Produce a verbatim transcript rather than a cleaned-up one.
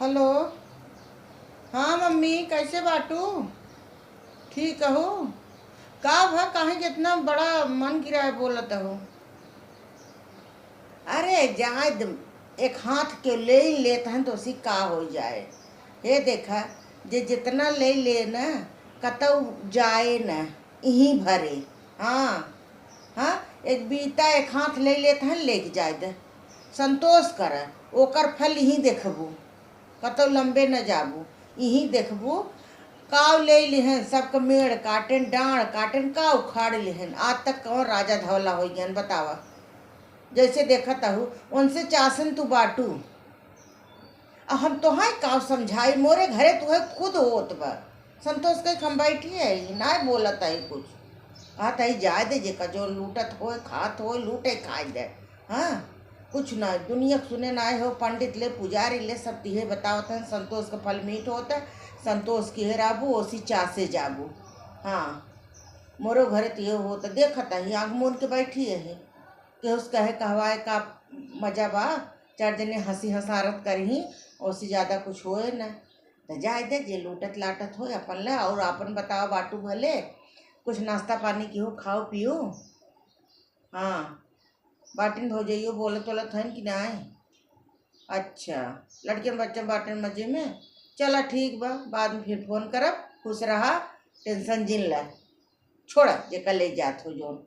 हेलो। हाँ मम्मी, कैसे बाटू? ठीक हऊ? का भा, काहे के इतना बड़ा मन गिराए बोलत हऊ? अरे जाए द, एक हाथ के ले लेत हन तो उसी का हो जाए। हे देखा, जे जितना ले ले न, कतऊ जाए न, इहीं भरे। हाँ, हाँ, एक बीता एक हाथ ले लेत हन, लेके जाए द। संतोष कर, ओकर फल इहीं देखबू, कतऊ लंबे न जाबू, इहीं देखबू। काव ले लिहन, सबके मेड़ काटेन, डांड़ काटेन, का उखाड़ लिहन। आज तक कौन राजा धौला हो गयन, बतावा। जैसे देखत हऊ, उनसे चासन तू बाटू। अब हम तोहाई काव समझाई, मोरे घरे तुहे खुद होत बा। संतोष कहे, "हम बैठी है, ना बोलत है कुछ।" कहत है, "जाए दे, जेका जो लूटत होए, खात होए, लूटे खाए दे।" हाँ, कुछ ना, दुनिया के सुने ना आए हो, पंडित ले, पुजारी ले, सब तिहे बतावत हैं, संतोष का फल मीठ होता है, संतोष की हेराबू, ओसी चासे जाबू। हाँ, मोरो घरे तिहे होता, देखत है, आँख मून के बैठी है, केहू से कहे कहवाए का मजा बा, चार जने हँसी हँसारत करही, ओसी ज्यादा कुछ होए ना। त जाए दे, जे लूटत लाटत होए अपन ले, और अपन बतावा बाटू भले, कुछ नाश्ता पानी किहो, खाओ पियो। हाँ, बाटिन भौजइयो बोलत वोलत हन कि नाई? अच्छा, लड़कियन बच्चन बाटिन मजे में? चला ठीक बा, बाद में फिर फोन करब। खुश रहा, टेंशन जिन ले, छोड़ा जेका ले जात हो जौन।